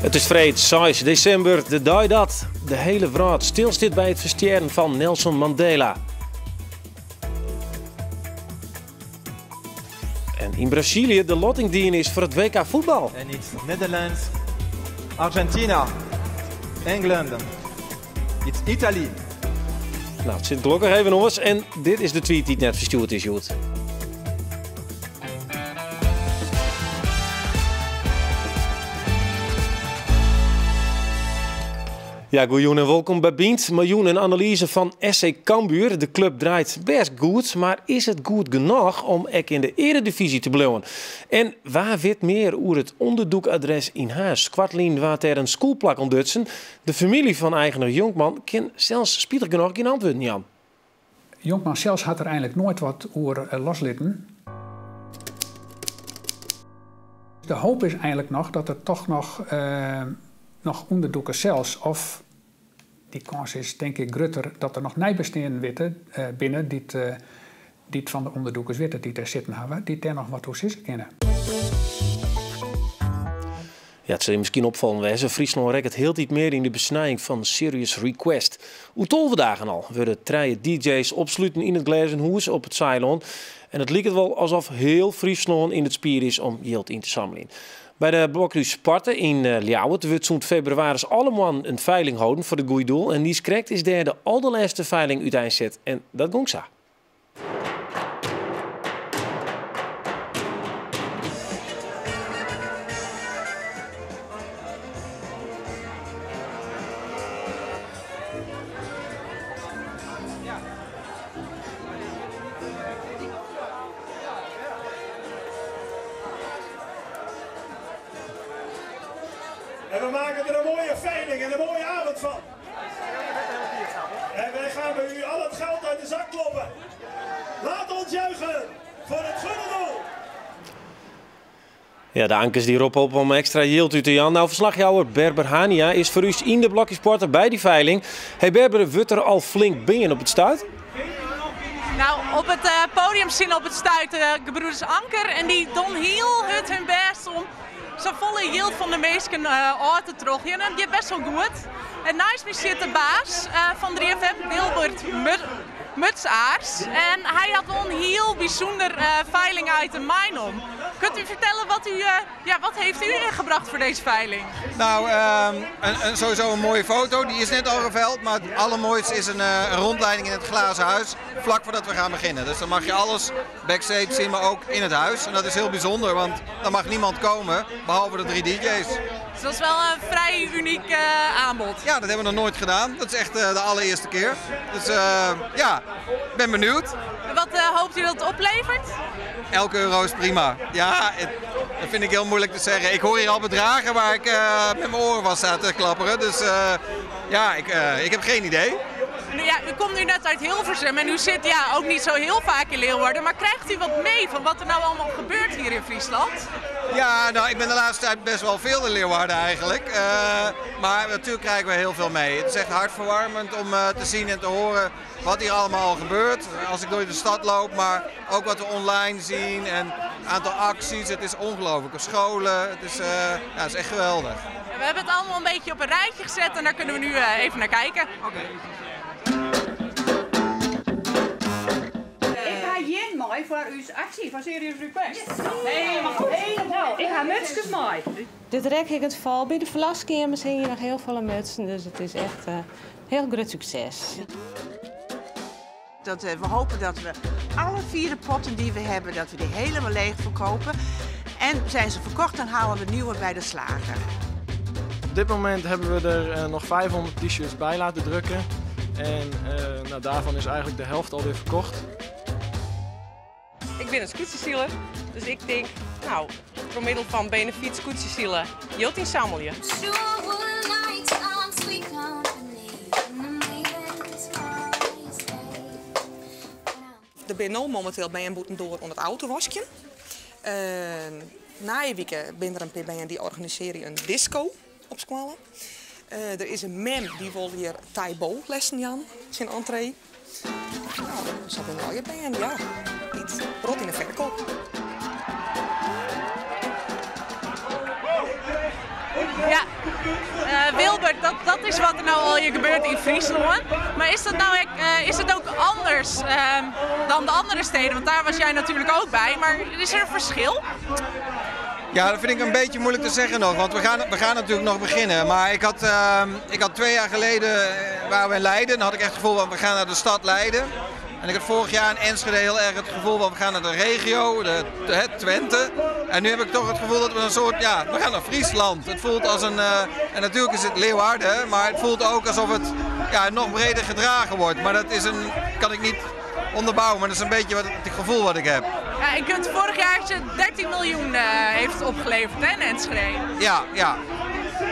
It is freed 6 desimber, de dei dat de hiele wrâld stilstiet by it ferstjerren fan Nelson Mandela. En yn Brazilië de lotting dien is foar it WK fuotbal. En it's Netherlands, Argentina, England, it's Italy. Nou, it sit gelokkich even oars en dit is de tweet dy't net ferstjoerd is hjoed. Ja, goejûn en wolkom by Bynt. Mei jûn in analyze fan SC Cambuur. De klup draait bêst goed, mar is it goed genôch om ek yn de earedivyzje te bliuwen? En wa wit mear oer it ûnderdûkadres yn Harns? Koartlyn waard dêr in skûlplak ûntdutsen. De famylje fan eigener Jonkman kin sels spitich genôch gjin antwurden jaan. Jonkman sels hat der einlik noait wat oer loslitten. De hoop is einlik noch dat der toch noch noch ûnderdûkers sels of dy kâns is tink ik grutter dat der noch neibesteanden witte binne dy't dy't fan de ûnderdûkers witte dy't dêr sitten hawwe, dy't dêr noch wat oer sizze kinne. Ja, it sil je miskien opfallen wêze, Fryslân rekket hieltyd mear yn de besnijing fan Serious Request. Oer 12 dagen al wurde trije DJ's opsluten yn it Glêzen Hûs op it Saailân. En it liket wol asof hiel Fryslân yn it spier is om jild yn te sammeljen. By de Blokhúspoarte yn Ljouwert wurdt sûnt febrewaris alle moannen in feiling holden foar it goede doel. En niiskrekt is dêr de alderlêste feiling úteinset en dat gong sa. En we maken er een mooie veiling en een mooie avond van. En wij gaan bij u al het geld uit de zak kloppen. Laat ons juichen voor het goede doel. Ja, de ankers dy roppe op om ekstra jild út te jaan. Nou, ferslachjouwer Berber Hania is foar ús yn de Blokhúspoarte by dy feiling. Hey Berber, wurdt der al flink bean op it stuit? Nou, op it eh, podium stean op it stuit de gebroeders Anker en dy dogge hiel hurd hun bêst om safolle jild fan de minsken ôf te trochljen. En dat giet best wol goed. En neist my sit de baas fan 3FM, Wilbert Mutsaers. En hy hat wol in hiel bysûnder feiling item meinommen. Kunt u fertelle wat u, ja, wat heeft u ingebracht voor deze veiling? Nou, sowieso een mooie foto. Die is net al geveild. Maar het allermooiste is een rondleiding in het glazen huis. Vlak voordat we gaan beginnen. Dus dan mag je alles backstage zien, maar ook in het huis. En dat is heel bijzonder, want dan mag niemand komen, behalve de drie DJ's. Dus dat is wel een vrij uniek aanbod. Ja, dat hebben we nog nooit gedaan. Dat is echt de allereerste keer. Dus ja, ik ben benieuwd. En wat hoopt u dat het oplevert? Elke euro is prima. Ja, dat vind ik heel moeilijk te zeggen. Ik hoor hier al bedragen waar ik met mijn oren van sta te klapperen. Dus ja, ik heb geen idee. Nou ja, u komt nu net uit Hilversum en u zit ja, ook niet zo heel vaak in Leeuwarden. Maar krijgt u wat mee van wat er nou allemaal gebeurt hier in Friesland? Ja, nou, ik ben de laatste tijd best wel veel in Leeuwarden eigenlijk. Maar natuurlijk krijgen we heel veel mee. Het is echt hartverwarmend om te zien en te horen wat hier allemaal al gebeurt. Als ik door de stad loop, maar ook wat we online zien en een aantal acties. Het is ongelooflijk. Op scholen, ja, het is echt geweldig. We hebben het allemaal een beetje op een rijtje gezet en daar kunnen we nu even naar kijken. Oké. Ik ha jin mei foar ús aksje fan Serious Request. Helemaal goed. Helemaal. Ik ha mutskes mei. Dit rek ik it fal. By de ferloskeamers hingje noch hiel folle mutsen, dus it is echt in hiel grut sukses. Dat, we hopen dat we alle vier de potten die we hebben, dat we die helemaal leeg verkopen. En zijn ze verkocht, dan halen we nieuwe bij de slager. Op dit moment hebben we er nog 500 t-shirts bij laten drukken. En nou, daarvan is eigenlijk de helft alweer verkocht. Ik ben een skûtsjesiler, dus ik tink, nou, troch middel fan benefyt skûtsjesilen jild ynsammelje. Der binne no mominteel bern bûtendoar oan it autowaskjen. Nije wike binne der in pear bern dy organisearje in disco op skoalle. Der is in mem dy wol hjir Tae Bo lessen jaan tsjin entree. Nou, sa binne allegear bern, ja, dy't rot yn de ferkeap. Ja, Gigantysk wat der no allegear gebeurt yn Fryslân. Mar is dat no ek, is it ook anders dan de andere steden? Want daar was jij natuurlijk ook bij. Maar is er een verschil? Ja, dat vind ik een beetje moeilijk te zeggen nog. Want we gaan natuurlijk nog beginnen. Maar ik had 2 jaar geleden, waren we in Leiden. Dan had ik echt het gevoel van we gaan naar de stad Leiden. En ik had vorig jaar in Enschede heel erg het gevoel van we gaan naar de regio, het Twente. En nu heb ik toch het gevoel dat we een soort, ja, we gaan naar Friesland. Het voelt als een, en natuurlijk is het Leeuwarden, maar het voelt ook alsof het, ja, nog breder gedragen wordt. Maar dat is een, kan ik niet onderbouwen, maar dat is een beetje het gevoel wat ik heb. Ja, ik kunt vorig jaar 13 miljoen heeft opgeleverd, hè, in Enschede. Ja.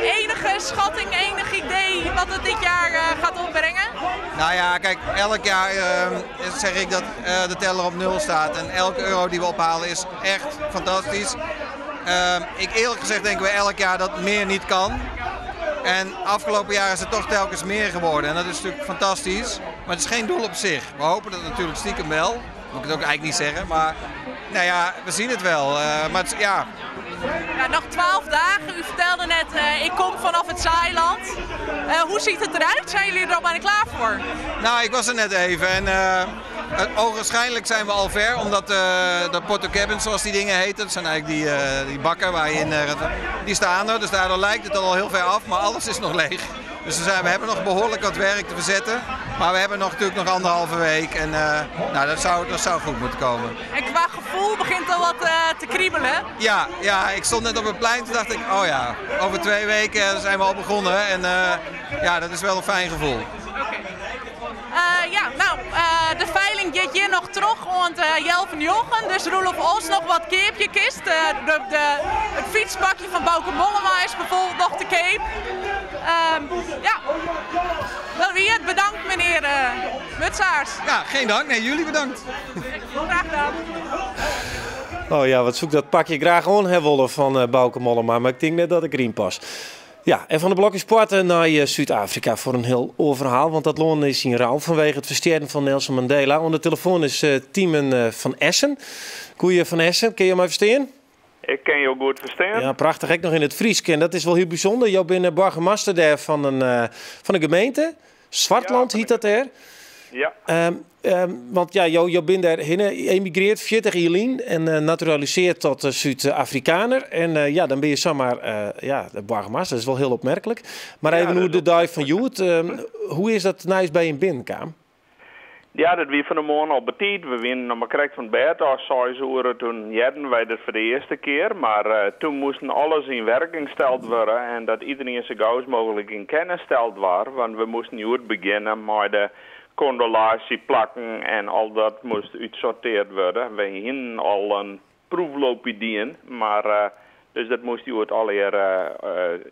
Enige schatting, enig idee wat het dit jaar gaat opbrengen? Nou ja, kijk, elk jaar zeg ik dat de teller op nul staat. En elke euro die we ophalen is echt fantastisch. Ik eerlijk gezegd denken we elk jaar dat meer niet kan. En afgelopen jaar is het toch telkens meer geworden. En dat is natuurlijk fantastisch. Maar het is geen doel op zich. We hopen dat natuurlijk stiekem wel. Moet ik het ook eigenlijk niet zeggen. Maar nou ja, we zien het wel. Maar het, ja. Ja, nog 12 dagen. U vertelde net, ik kom vanaf het Zaailand. Hoe ziet het eruit? Zijn jullie er al bijna klaar voor? Nou, ik was er net even. En ogenschijnlijk zijn we al ver, omdat de portocabins, zoals die dingen heten, dat zijn eigenlijk die bakken waar je in, die staan er. Dus daardoor lijkt het al heel ver af, maar alles is nog leeg. Dus we hebben nog behoorlijk wat werk te verzetten. Maar we hebben natuurlijk nog anderhalve week en nou, dat zou goed moeten komen. En qua gevoel begint al wat te kriebelen? Ja, ik stond net op het plein, toen dacht ik, oh ja, over 2 weken zijn we al begonnen. En ja, dat is wel een fijn gevoel. Okay. Ja, nou, de veiling gaat hier nog terug, want Jelven Jochen, dus Roelof Os nog wat keepje kist. Het fietspakje van Bauke Mollema is bijvoorbeeld nog te koop. Ja, wel wie het bedankt meneer Mutsaars. Ja, geen dank. Nee, jullie bedankt. Graag gedaan. Oh ja, wat zoek dat pakje graag aan, hè, Wolf van Bauke Mollema. Maar ik denk net dat ik erin pas. Ja, en van de Blokjespoarte naar Zuid-Afrika voor een heel oar verhaal. Want dat lân is yn rou vanwege het ferstjerren fan Nelson Mandela. Oan de telefoon is Tiemen van Essen. Goeie van Essen, kin je my ferstean? Ik kin jo goed ferstean. Ja, prachtich. Ek noch yn it Frysk. En dat is wol hiel bysûnder. Jo binne boargemaster dêr fan in gemeente. Swartland ja, hjit dat dêr. Ja. Want ja, jo binne dêr hinne emigrearre, 40 jier lyn en naturalisearre tot Súd-Afrikaner. En ja, dan binne je samar ja, de boargemaster. Dat is wol hiel opmerklik. Mar even ja, de dei fan hjoed. Hoe is dat nijs by jim binnenkaam? Ja, dat wie fan 'e moarn al betiid. We wienen noch mar krekt fan bêd ôf 6 oere. Toen hearden wy dat foar de earste kear. Mar toen moasten alles yn wurking steld wurde. En dat iderien sa gau as mooglik yn kennis steld waard. Want we moasten hjoed begjinne mei de kondolaasjeplakken en al dat moast útsortearre wurde. We hienen al in proefloopje dien, mar dus dat moast hjoed allegear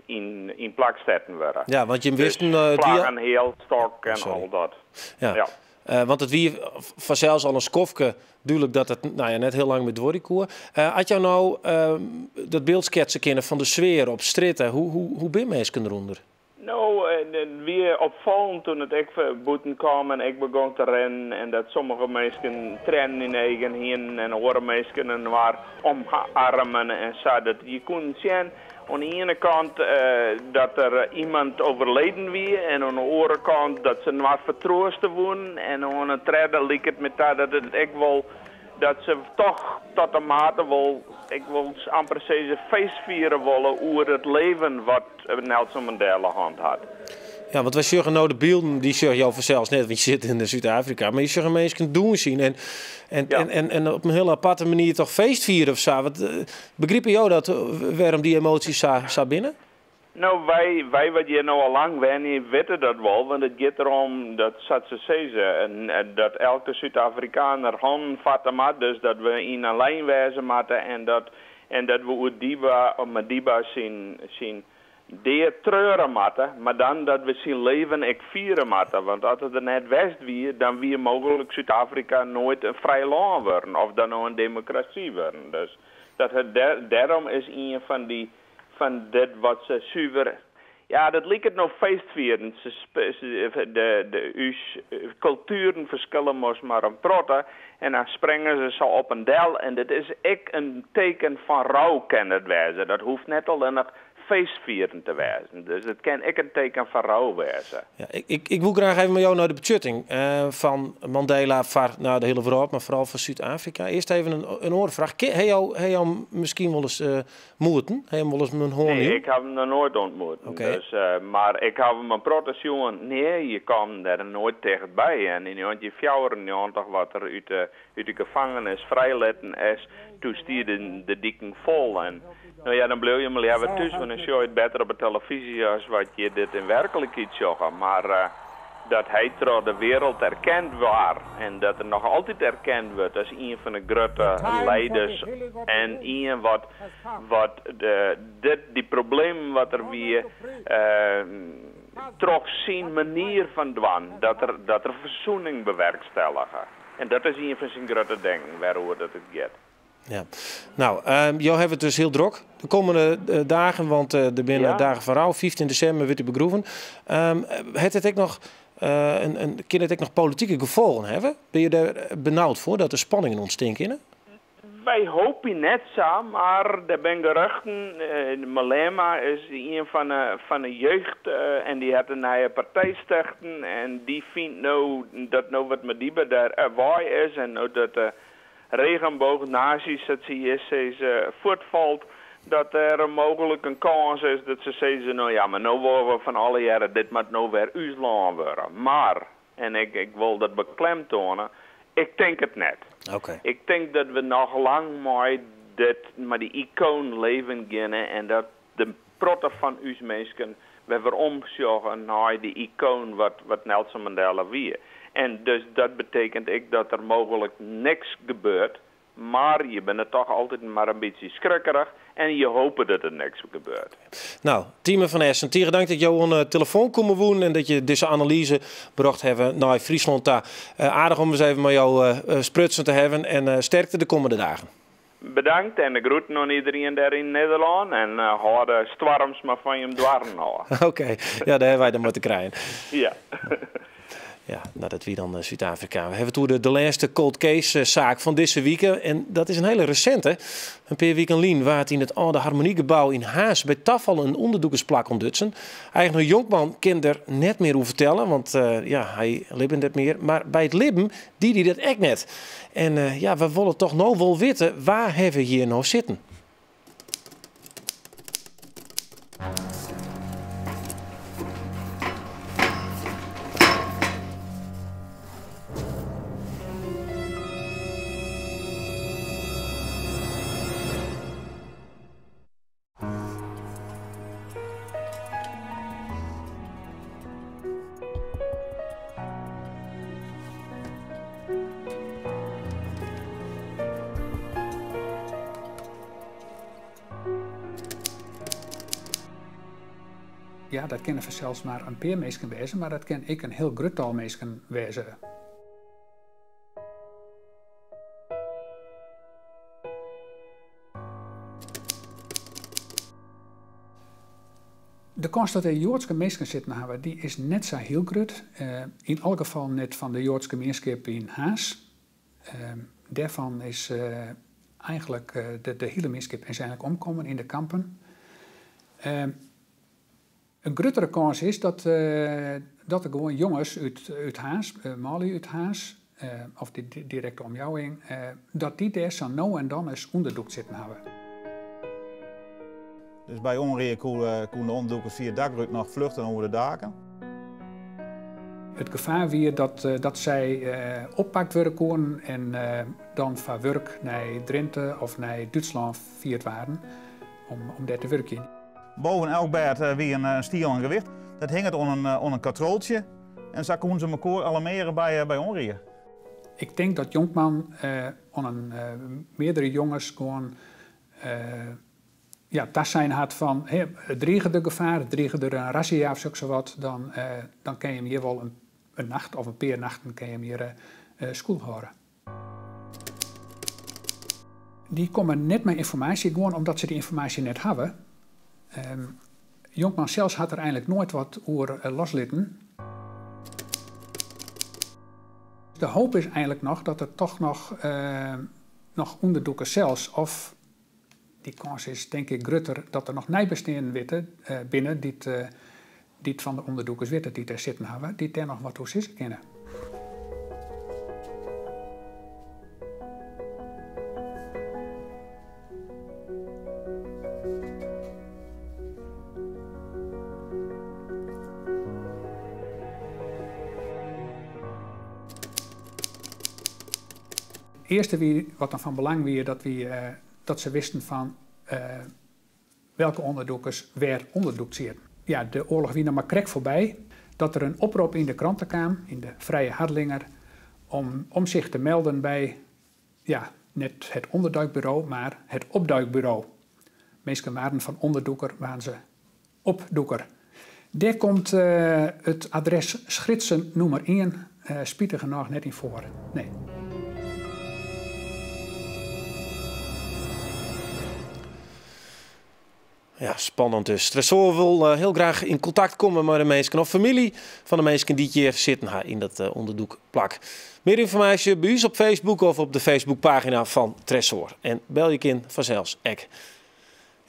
yn plak setten wurde. Ja, want je wisten... Dus vlaggen, healstok en al dat. Ja. Ja. Want it wie fansels al in skoftke dúdlik dat it, nou ja, net hiel lang mear duorje koe. As jo no dat byld sketse kinne fan de sfear op strjitte, hoe binne minsken derûnder? No, it wie opfallend doe't ik bûten kaam en ik begûn te rinnen en dat sommige minsken triennen yn 'e eagen hienen en oare minsken inoar omearmen en sa. Dat je koenen sjen oan de iene kant dat der iemand overleden wie en oan de oare kant dat se inoar fertroaste woenen en oan de tredde like it my ta dat it ek wol dat se toch tot de mate wol, ik wol amper sizze, feestfiere wolle oer it leven wat Nelson Mandela hân hat. Ja, want wy sjogge no de bylden, dy sjogge jo fansels net, want je sitte yn Súd-Afrika, mar je sjogge minsken dûnsjen en, en op in hiel aparte manier toch feestfiere of sa. Wat, begripe jo dat, wêrom dy emoasjes sa binne? No, wy wat hjir no al lang wenje, witte dat wol, want it giet derom dat, sa't se sizze, en dat elke Súd-Afrikaner hannen fatte moat, dus dat we yn in lyn wêze moatte en dat we oer Diba, Madiba syn dea treure moatte, mar dan dat we syn leven ek fiere moatte. Want as er der net west wie, dan wie mooglik Súd-Afrika noait in frij lân wurden of dan no in demokrasy wurden. Dus dat it dêrom is ien fan dy fan dit wat se suver. Ja, dat liket no feestfieren. De ús kultueren ferskille moast mar in protte. En dan springe se sa op en del. En dit is ek in teken fan rou, kin it wêze. Dat hoecht net allinnich. feestfierend te wêzen. Dus it kin ek in teken fan rou wêze. Ja, ik, ik, ik wil graach even mei jo nei de betsjutting fan Mandela foar nou, de hiele wrâld, mar foaral foar Súd-Afrika. Earst even in oare fraach. Ha jo, ha jo miskien wolris moeten? Ha jo him wolris in hân Nee, ik ha him noch noait ûntmoet. Dus, mar ik ha him in protte sjoen. Nee, je kamen der noait tichtby. En yn 1994, wat er út de gefangenis frijlitten is, doe stie de diken fol. En no ja, dan bliuwe je mar leaver thús, want dan sjogge je it better op de telefyzje as wat je dit yn werklikheid sjogge. Mar dat hy troch de wereld erkend waard en dat er noch altyd erkend wurdt as ien fan de grutte leiders en ien wat, wat de, dit, dy problemen wat der wie, troch syn manier fan dwaan, dat er fersoening bewerkstellige. En dat is ien fan syn grutte dingen wêroer dat it giet. Ja. No, jo hawwe it dus hiel drok de kommende dagen, want der binne dagen fan rou. 15 desimber wurdt hy begroeven. Hat it ek noch, kin it ek noch politike gefolgen hawwe? Binne jo dêr benaud foar dat der spanningen ûntstean kinne? Wy hoopje net sa, mar der binne geruchten. Malema is ien fan de jeugd en dy hat in nije partij stichten en dy fynt no dat no wat Madiba der wei is en no dat de regenboognatie, sa't se hjir sizze, fuortfalt, dat der mooglik in kâns is dat se sizze, no ja, mar no wolle we fan allegearre, dit moat no wer ús lân wurde. Mar, en ik wol dat beklemtoane, ik tink it net. Ik tink dat we noch lang mei dit, mei dy ikoan leven geane en dat de protte fan ús minsken wer weromsjogge nei dy ikoan wat Nelson Mandela wie. En dus dat betekent ek dat der mooglik niks gebeurt, mar je binne toch altyd mar in bytsje skrikkerich en je hope dat der niks gebeurt. No, Tiemen van Essen, tige dank dat jo oan de telefoan komme woenen en dat je dizze analyze brocht hawwe nei Fryslân ta. Aardich om ris even mei jo sprutsen te hawwen en sterkte de kommende dagen. Bedankt en de groeten oan iderien dêr yn Nederlân en hâld de stoarms mar fan jim doarren ôf. Oké, ja, dêr hawwe wy dan mei te krijen. Ja. Ja, no dat wie dan Súd-Afrika. We hawwe it oer de lêste cold case saak fan dizze wike en dat is in hiele resinte. In pear wiken lyn waard yn it âlde Harmoniegebou yn Harns by tafal in ûnderdûkersplak ûntdutsen. Eigener Jonkman kin der net mear oer fertelle, want ja, hy libbet net mear. Mar by it libben die hy dat ek net. En ja, we wolle toch no wol witte, wa hawwe hjir no sitten? Ja, dat kinne fansels mar in pear minsken wêze, mar dat kin ek in hiel grut tal minsken wêze. De kâns dat der Joadske minsken sitten hawwe, dy is net sa hiel grut. Yn alle gefallen net fan de Joadske mienskip yn Harns. Dêrfan is eigentlik de hiele mienskip is eigentlik omkommen yn de kampen. In gruttere kâns is dat dat der gewoan jonges út Harns, manlju út Harns, of de direkte omjouwing, dat dy dêr sa no en dan ris ûnderdûkt sitten hawwe. Dus by onree koene de ûnderdûkers fia it dakrút noch fluchte oer de daken. It gefaar wie dat sy oppakt wurde koenen en dan foar wurk nei Drinte of nei Dútslân fierd waarden om dêr te wurkjen. Boven elk bêd wie in stielen gewicht. Dat hinget oan in katroltsje en sa koenen se mekoar alarmearje by onrie. Ik tink dat Jonkman oan in meardere jonges gewoan ja, tasein hat fan drige der gefaar, drige der in razzia of soksawat, dan, dan kin je him hjir wol in nacht of in pear nachten kin je him hjir skûlhâlde. Dy komme net mei ynformaasje, gewoan omdat se dy ynformaasje net hawwe. Jonkman sels hat der einlik noait wat oer loslitten. De hoop is einlik noch dat der toch noch, noch ûnderdûkers sels of Dy kâns is tink ik grutter dat der noch neibesteanden witte, binne dy't dy't fan de ûnderdûkers witte dy't dêr sitten hawwe, dy't dêr noch wat oer sizze kinne. It earste wie wat dan fan belang wie dat wie dat se wisten fan welke ûnderdûkers wêr ûnderdûkt sieten. Ja, de oarloch wie noch mar krekt foarby dat der in oprop yn de krante kaam, yn de Vrije Harlinger, om om sich te melden by, ja, net het onderduikbureau, mar het opduikbureau. Minsken waarden fan ûnderdûker waarden se opdûker. Dêr komt it adres Schritsen nûmer ien spitigernôch net yn foar. Nee. Ja, spannend dus. Tresoar wol hiel graach yn kontakt komme mei de minsken of famylje fan de minsken dy't hjir sitten ha yn dat ûnderdûkplak. Mear ynformaasje by ús op Facebook of op de Facebookpagina fan Tresoar. En belje kin fansels ek.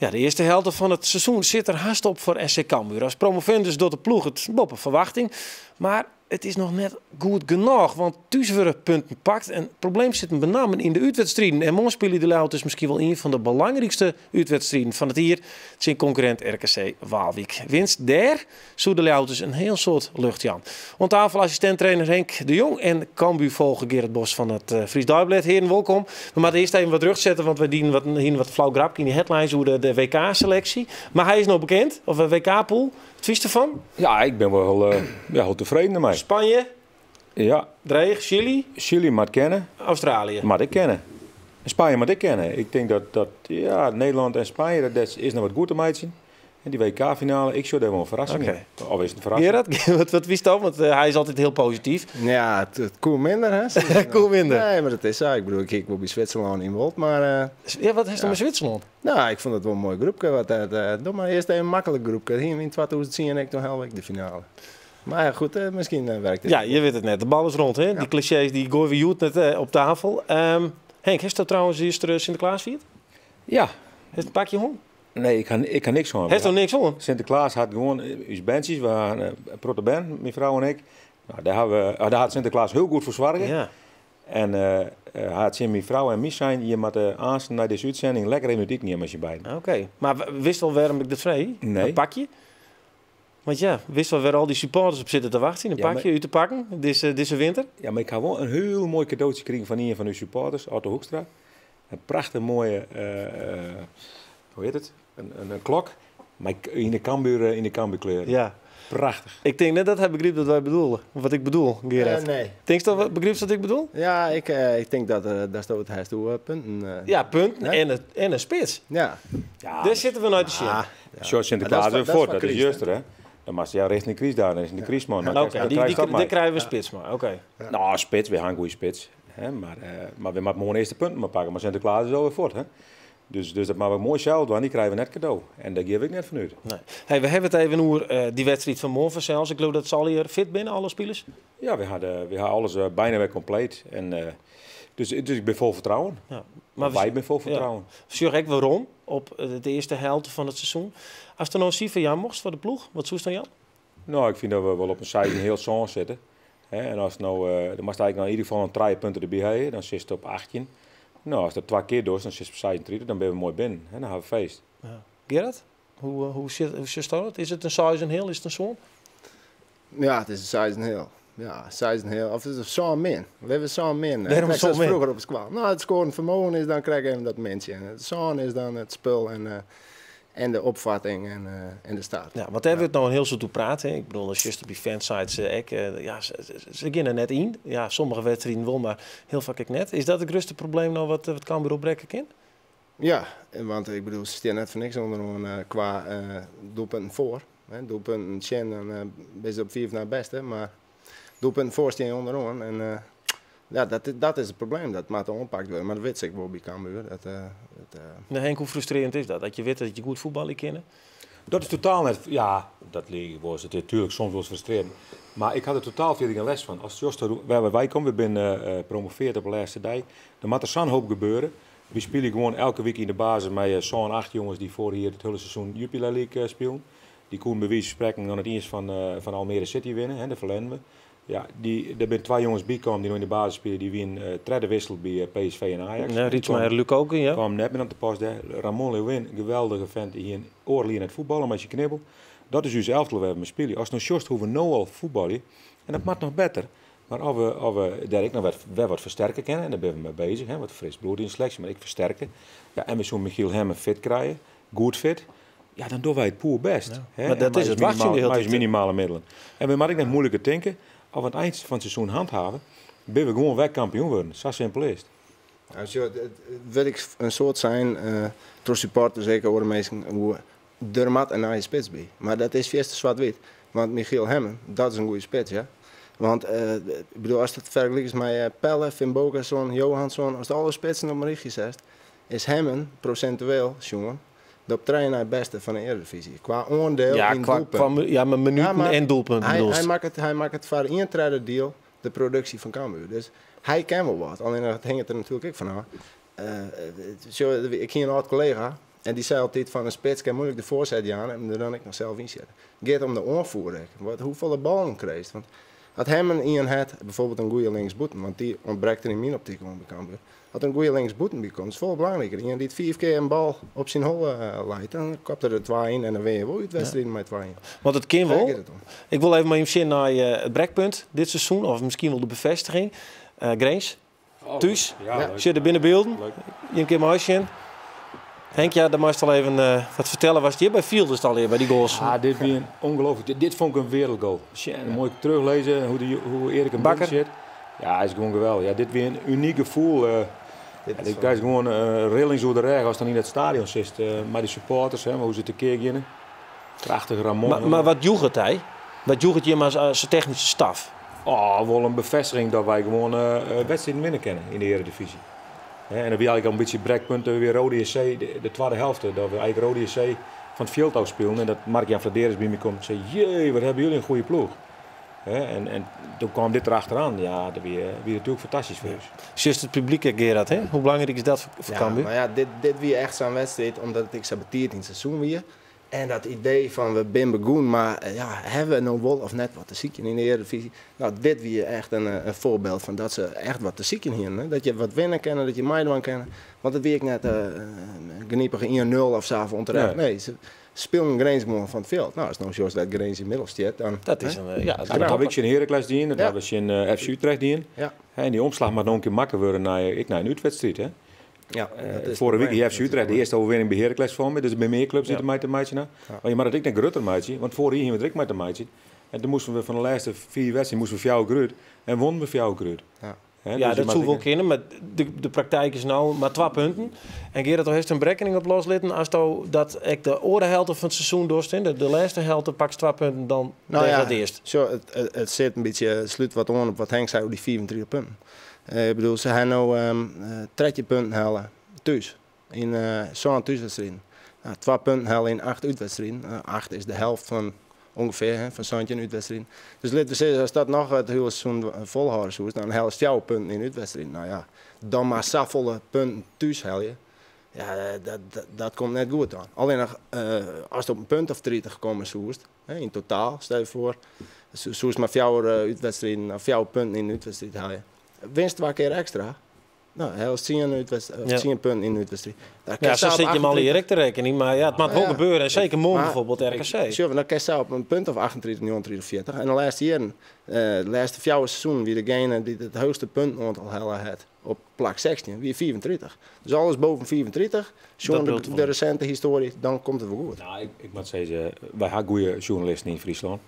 Ja, de earste helte fan it seizoen sit der hast op foar SC Cambuur. As promovendus docht de ploech it boppe ferwachting. Mar it is noch net goed genôch, want thús wurde punten pakt. En it probleem sit him benammen yn de útwedstriden. En moarn spylje de Ljouwerters miskien wol ien fan de belangrykste útwedstriden fan it jier tsjin konkurrint RKC Waalwyk. Winst dêr soe de Ljouwerters in hiel soad lucht jaan. Oan tafel assistint-trainer Henk de Jong en Cambuur-folger Gerrit Bos fan it Fries Deiblêd. Hearen, wolkom. We moatte earst even wat rjochtsette, want wy dienen wat, hienen wat flau grapke yn de headlines oer de WK-seleksje. Mar hy is no bekend, of de WK-pool. Wat fynst derfan? Ja, ik bin wol ja, hiel tefreden dermei. Spanje? Ja. Dreech, Chili? Chili moat kinne. Australië? Moat ek kinne. Spanje moat ek kinne. Ik tink dat, dat ja, Nederlân en Spanje, dat is noch wat goed te meitsjen. En dy WK-finale, ik sjoch dêr wol in ferrassing yn. Of is it in ferrassing? Gerrit, wat, wat witsto? Want eh, hy is altyd hiel posityf. Ja, it, it koe minder, hè? koe minder. Nee, mar dat is sa. Ik bedoel, ik hie wol by Switserlân yn wold, mar... Uh, ja, wat hast ja. mei Switserlân? Nou, ik fûn it wol in moai groepke. Wat, dat, uh, doch mar earst even in maklik groepke. Hiene we yn 2010 ek, doe hellen we ek de finale. Mar ja, goed, uh, miskien werkt it. Ja, je wit it net. De bal is rond, hè? Ja. Dy klisjees dy goaie we hjoed net op tafel. Um, Henk, hasto trouwens juster Sinteklaas fierd? Ja. Hast in pakje hân? Nee, ik ha, ik ha niks hân. Hast noch niks hân? Sinteklaas hat gewoan ús berntsjes, we ha in protte bern, myn frou en ik. Nou, dêr ha we, dêr hat Sinteklaas hiel goed foar soarge. Ja. En uh, hy hat tsjin myn frou en my sein, je moatte aansten nei dizze útsending lekker even út iten gean mei syn beiden. Oké, mar witst al wêrom ik dat freegje? Nee. Dat pakje? Want ja, witst wol wêr al dy supporters op sitte te wachtsjen, in pakje út te pakken dizze, dizze winter? Ja, mar ik ha wol in hiel moai kadootsje krigen fan ien fan ús supporters, Otto Hoekstra. In prachtich moaie, hoe hjit it? In klok mei yn de Cambuur, yn de Cambuurkleuren. Ja. Prachtich. Ik tink net dat hy begrypt wat wy bedoele, wat ik bedoel, Gerrit. Nee. Tinkst dat begrypst wat ik bedoel? Ja, ik, ik tink dat, datsto it hast oer punten. Ja, punten en, en in spits. Ja. ja. Dêr sitte we nei te sjen. Ja. Sjoch, Sinteklaas is fuort, dat is juster, hè? Dan moatst ja richting krystdagen, dan is de krystman. Oké, dy krije we spits mar, oké. Nou, spits, we ha in goede spits. Hè, mar, mar we moatte moarn earst de punten mar pakke. Mar Sinteklaas is alwer fuort, hè? Dus, dus dat moatte we moai sels dwaan, dy krije we net kado. En dêr gean we ek net fan út. Nee. Hey, we hawwe it even oer dy wedstriid fan moarn fansels. Ik leau dat se allegear fit binne, alle spilers? Ja, we ha, we ha alles byna wer kompleet. En, dus, dus ik bin fol fertrouwen. Ja. Maar wy binne fol fertrouwen. Ja. Sjoch ek werom op de earste helte fan it seizoen. Ast der no in sifer jaan mochtst foar de ploech, wat soest dan jaan? Nou, ik fyn dat we wol op in 6,5 sân sitte. En ast no, dan moatst eigentlik yn ieder gefal in trije punten derby hawwe, dan sitst op 18. Nou, ast dat twa kear dochst, dan sitst op 36, dan binne we moai binnen. Dan ha we feest. Ja. Gerrit, hoe, hoe, sit, hoe sjochst dat? Is it in 6,5? Is it in sân? Ja, it is in 6,5. Ja, 6,5. Of it is in sân min. Leaver sân min. Wêrom sân min? Froeger op skoalle. Nou, it skoarend fermogen is dan krekt even dat mintsje. En it sân is dan it spul en, en de opfatting en, en de start. Ja, want dêr wurdt no in hiel soad oer praat. Hè? Ik bedoel, sjochst op dy fansites ek. Ja, se, se geane der net yn. Ja, sommige wedstriden wol, mar hiel faak ek net. Is dat it grutste probleem no wat, wat Cambuur opbrekke kin? Ja, want ik bedoel, se stean net foar niks ûnderoan kwa doelpunten foar. Doelpunten tsjin, dan binne se op fiif nei bêste, mar doelpunten foar stean je ûnderoan. En ja, dat, dat is it probleem, dat moat oanpakt wurde. Mar dat wit se ek wol by Cambuur. Dat, dat, Nee, Henk, hoe frustrearjend is dat? Dat je witte dat je goed fuotbalje kinne? Dat is totaal net, ja, dat liik wol. It is natuerlik soms wolris frustrearjend. Mar ik ha der totaal fierder gjin lêst fan. As sjochst wêr wy komme, we binne promoveard op de lêste dei, dan moat der sa'n hoop gebeure. Wy spylje gewoan elke wike yn de basis mei sân, acht jonges dy't foarich jier it hiele seizoen Jupiler League spilen. Dy koenen by wize fan sprekken noch net iens fan Almere City winne, hè, dêr ferlearen we. Ja, dy, der binne twa jonges bykaam dy't no yn de basis spylje, dy wienen tredde wissel by PSV en Ajax. Ja, Rietsma en Lukoki, ja. Kaam net mear oan te pas dêr. Ramon Leeuwin, geweldige vent, dy hie in oardel jier net fuotballe mei syn knibbel. Dat is ús elftal wêr't we mei spylje. Ast no sjochst hoe we no al fuotbalje, en dat moat noch better, mar as we, as we dêr ek noch wer, wer wat fersterke kinne, en dêr binne we mei bezich, hè, wat fris bloed yn de seleksje, mar ek fersterke. Ja, en we soene Michiel Hemmen fit krije, goed fit. Ja, dan dogge wy it poerbêst. Ja. Mar dat is it wachtsjen de hiele Mei ús minimale middelen. En we moatte ek net moeiliker tinke, as we it ein fan it seizoen handhave, binne we gewoan wer kampioen wurden. Sa simpel is it. Ja, sjoch, it wurdt ek in soad sein troch supporters, ek oare minsken, oer der moat in nije spits by. Mar dat is fierste swart-wyt. Want Michiel Hemmen, dat is in goede spits, ja. Want ik bedoel, ast it fergelikest mei Pelle, Finnbogason, Johansson, ast alle spitsen op in rychje setst, is Hemmen prosintueel sjoen de op trije nei bêste fan de Eredivisie. Kwa oandiel Ja, yn kwa, doelpunten. kwa, ja, maar minuten Ja, maar en doelpunten bedoelst. Hy makket foar ien tredde diel de produksje fan Cambuur. Dus hy kin wol wat. Allinnich it hinget der natuerlik ek fan ôf. Sjoch, ik hie in âld kollega en dy sei altyd fan in spits kin moeilik de foarset jaan en der dan ek noch sels yn sitte. It giet om de oanfoer ek. Wat, hoefolle ballen krijst? Want as Hemmen ien hat, bijvoorbeeld in goede linksbûten, want dy ûntbrekt der yn myn optyk oan by Cambuur. As der in goede linksbûten by komt, is folle belangriker. Ien dy't fiif kear in bal op syn holle leit, dan kopt er der twa yn en dan win je wol útwedstriden mei twa yn. Want it kin Dêr wol. giet it om. Ik wol even mei jim sjen nei it brekpunt dit seizoen, of miskien wol de befêstiging. Grins, Oh, thús. Ja, leuk. Sjoch, der binne bylden. Leuk. Jim kinne meisjen. Henk, ja, dan meist al even wat fertelle. Watst hjirby fieldest allegear by dy goals? Ah, dit wie in ongelooflijk. Dit vond ik een wereldgoal. Sjen, moai teruglezen hoe, de, hoe Erik hem Bakker. zit. Ja, is gewoan geweldich. Ja, dit wie in unyk gefoel. Dit Ja, is dit wel- krijst gewoan rillings oer de rêch ast dan yn it stadion sitst. Mei de supporters, hè, hoe se tekear geane. Prachtige Ramon. Mar wat joech it dy? Wat joech it jim as technyske staf? Oh, wol in befêstiging dat wy gewoan wedstriden winne kinne yn de Eredivisie. Hè, en dat wie eigentlik al in bytsje brekpunt wie Roda JC de twadde helte. Dat we eigentlik Roda JC fan it fjild ôf spilen en dat Mark-Jan Fledderus by my komt en sei, jee, wat hawwe jullie in goede ploech. Hè, en doe kaam dit derachteroan. Ja, dat wie natuerlik fantastysk foar ús. Sjochst it publyk ek, Gerard, hè? Hoe belangryk is dat foar Ja, Cambuur? mar ja, dit wie echt sa'n wedstriid, omdat it ek sa betiid yn it seizoen wie. En dat idee fan we binne begûn, mar ja, hawwe we no wol of net wat te sykjen yn de Eredivisie? No, dit wie echt in foarbyld fan dat se echt wat te sykjen hienen. Hè? Dat je wat winne kinne, dat je meidwaan kinne. Want it wie ek net in genipige 1-0 of sa of ûnterecht. Nee. Nee, se spilen Grins gewoan fan it fjild. No, ast no sjochst wêr't Grins ynmiddels stiet, dan, Dat is hè? in, ja, dat is Dat een ha we tsjin Heracles dien, dat Ja. ha we tsjin FC Utrecht dien. Ja. Hè, en dy omslach moat no in kear makke wurde ek nei in útwedstriid. Hè? Ja, dat is Foarige het wike probleem. FC Utrecht de earste oerwinning by Heracles foar my. Dus der binne mear klups dy't der mei te meitsjen ha. Ja. Mar je moatte it ek net grutter meitsjen, want foarich jier hiene we der ek mei te meitsjen. En toen moasten we fan de lêste 4 wedstriden moasten we fjouwer kear út en wonnen we fjouwer kear út. Ja. Hè, Ja, dus je dat moat soe ek wol net kinne, mar de praktijk is no mar 2 punten. En Gerard, do hast in berekkening op loslitten. Asto dat ek de oare helte fan it seizoen dochst, hè, de lêste helte pakst 2 punten, dan degradearst. Sjoch, it sit in bytsje, it slút wat oan op wat Henk sei oer dy 35 punten. Ik bedoel, se ha no 13 punten helle thús, yn sân thúswedstriden. Nou, 2 punten helle yn 8 útwedstriden. 8 is de helft fan ûngefear, hè, fan santjin útwedstriden. Dus litte we sizze, as dat noch it hiele seizoen folhâlde soest, dan hellest fjouwer punten yn útwedstriden. Nou ja, dan mar safolle punten thús helje, ja, dat komt net goed dan. Allinnich, ast op in punt of 30 komme soest, hè, yn totaal, stel je foar, soest mar fjouwer útwedstriden, of fjouwer punten yn útwedstriid helje. Winst 2 kear ekstra. Nou, hellest 10 útwedst-, of 10 punten yn útwedstriid. Daar Ja, kinst sa sa op sit je hem al 38 direkt te rekenen, mar ja, it moat wol Ja. gebeuren. En seker moarn Maar bijvoorbeeld RKC. Sjoch, dan kinst sa op in punt of 38, 39, 40. En de lêste jierren, de lêste fjouwer seizoenen, wie degene dy't it heechste puntoantal helle hat op plak 16, wie 35. Dus alles boven 35, sjoen Dat bliuwt de wol. resinte histoarje, dan komt it wol goed. Nou, ik moat sizze, wy ha goede sjoernalisten yn Fryslân.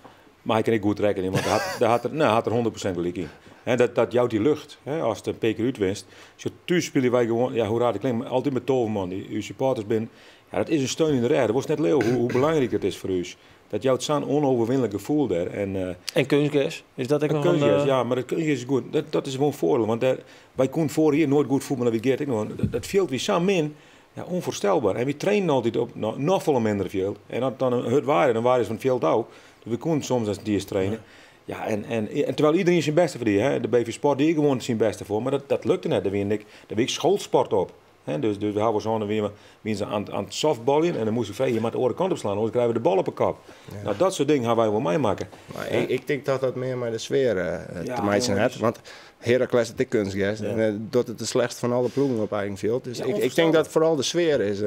Mar hy kin ek goed rekkenje, want dêr hat er 100% gelyk yn. Hè, dat jout dy lucht, hè, ast in pear kear útwinst. Sjoch, thús spylje wy gewoan, ja, hoe raar it klinkt, mar altyd mei 12 man. Dy, ús supporters binne, ja, dat is in steun yn de rêch. Dat wolst net leauwe hoe belangryk dat is foar ús. Dat jout sa'n onoverwinlik gefoel dêr. En En kunstgras? Is dat ek En noch in, kunstgras, ja, mar dat kunstgras is goed. Dat is gewoan foardiel, want dêr, wy koenen foarich jier noait goed fuotbalje, dat wie Geert ek noch. Dat fjild wie sa min, ja, ûnfoarstelber. En wy trainen altyd op noch folle minder fjild. En as dan in hurd waaide, dan waaide se fan it fjild ôf. Dus we koenen soms as diers trainen. Ja, en terwijl iedereen syn bêste foar die, hè. De BV Sport die gewoan syn bêste foar, mar dat lukte net. Dêr wie ek schoolsport op. Hè, dus, dus we hawwe wol sein, wiene se oan it softbaljen en dan moast ik freegje, je moatte de oare kant op slaan, oars krije we de bal op 'e kop. No, dat soart dingen hawwe wy wol meimakke. Mar ik tink dat dat mear mei de sfear te meitsjen hat. Want Heracles hat ek keunstgers en docht it de slechtst fan alle ploegen op eigen fjild. Dus ik tink dat foaral de sfear is.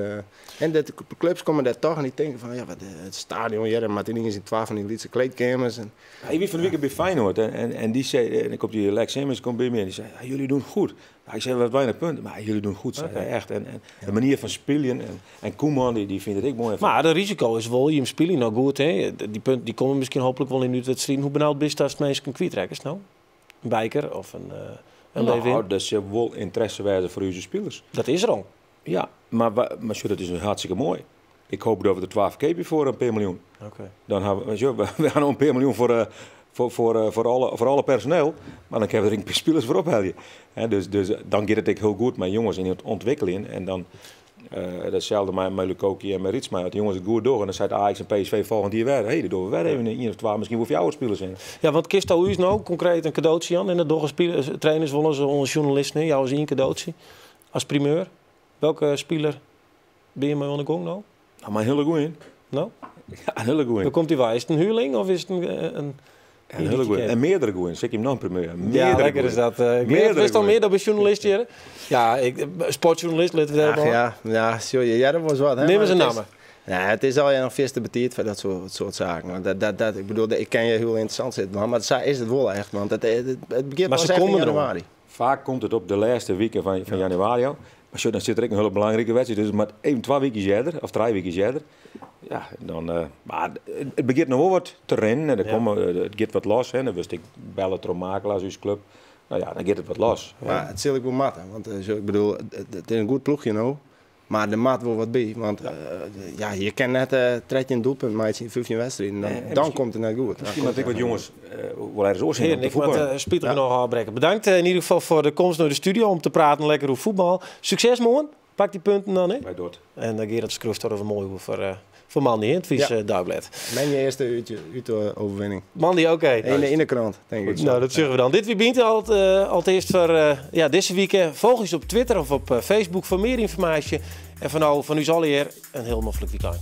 En de klups komme dêr toch en dy tinke fan ja, wat, it stadion hjir en moat yniens yn twa fan dy lytse kleedkeamers. En Ja, ik wie fan de wike by Feyenoord en dy sei, en dan komt dy Lex Immers komt by my en dy sei, ja, jullie doen goed. Ja, ik sei, wat weinig punten, maar jullie doen goed, zei hy echt. En de manier fan spyljen en Koeman, dy fynt it ek moai. Mar it risiko is wol, jim spylje no goed, hè? Dy punten dy komme miskien hooplik wol yn útwedstriden. Hoe benaud bist datst minsken kwytrekkest no? In Bijker of in Lewin? No, der sil wol ynteresse wêze foar ús spilers. Dat is der al. Ja, mar sjoch, dat is hartstikke moai. Ik hoop dat we der twa ferkeapje foar in pear miljoen. Dan hawwe we, sjoch, we hawwe no in pear miljoen foar alle personeel, mar dan kinne we der ek in pear spilers foar ophelje. Dus dan giet it ek hiel goed mei jonges yn it ûntwikkeljen. En dan datselde mei Lukoki en mei Ritsma. As de jonges it goed dogge, dan seit Ajax en PSV folgjend jier wer, hé, der dogge we wer even ien of twa, miskien wol fjouwer spilers yn. Ja, want kinsto ús no konkreet in kadootsje jaan? En dat dogge spilers, trainers wolris oan sjoernalisten, hè? Jou ris ien kadootsje as primeur. Welke spiler binne je mei oan de gong no? Nou, mei in hiele goeie. No? Ja, in hiele goeie. Wêr komt dy wei? Is it in huurling of is it in In hiele goeie. En meardere goeie. Sil ik jim noch in primeur jaan? Ja, Meardere lekker is goeie. dat. Geert, Meardere witst al goeie. mear dan by sjoernalist hjir? Ja, ik, sportsjoernalist, litte we dêrop Ach, hâlde. ja, ja, sjoch, je hearre wolris wat, hè, Nim mar ris in it is namme. Ja, it is allegear noch fierste betiid foar dat soart saken. Want dat, ik bedoel, ik kin hjir hiel ynteressant sitte dwaan, mar sa is it wol echt. Want it begjint Mar pas se echt yn komme deroan. januari. Faak komt it op de lêste wike fan januari al. Mar sjoch, dan sit der ek in hiele belangrike wedstriid. Dus it moat even twa wykjes earder, of trije wykjes earder. Ja, dan, mar it begjint no wol wat te rinnen en der komme, it giet wat los. Hè. Dan wurdst ek belle troch makelaars, ús klup. No ja, dan giet it wat los. Mar it sil ek wol moatte, want sjoch, ik bedoel, it is in goed ploechje no. Mar der moat wol wat by, want ja, je kinne net 13 doelpunten meitsje yn 15 wedstriden. Dan komt it net goed. Miskien moat ek wat jonges wol ergens oars hinne om te Hearen, ik moat fuotbaljen. spitich genôch ôfbrekke. Bedankt yn ieder gefal foar de komst nei de studio om te praten lekker oer fuotbal. Sukses moarn. Pak dy punten dan, hè? Wy docht. En dan Gerard skriuwst der moai oer foar moandei, hè? It Fries Deiblêd. Moandei earste út de overwinning. Moandei, oké. Yn de krant, tink ik. No, dat sjogge we dan. Dit wie Bynt alteast foar ja, dizze wike. Folgje ús op Twitter of op Facebook foar mear ynformaasje. En foar no fan ús allegear in hiel noflik wykein.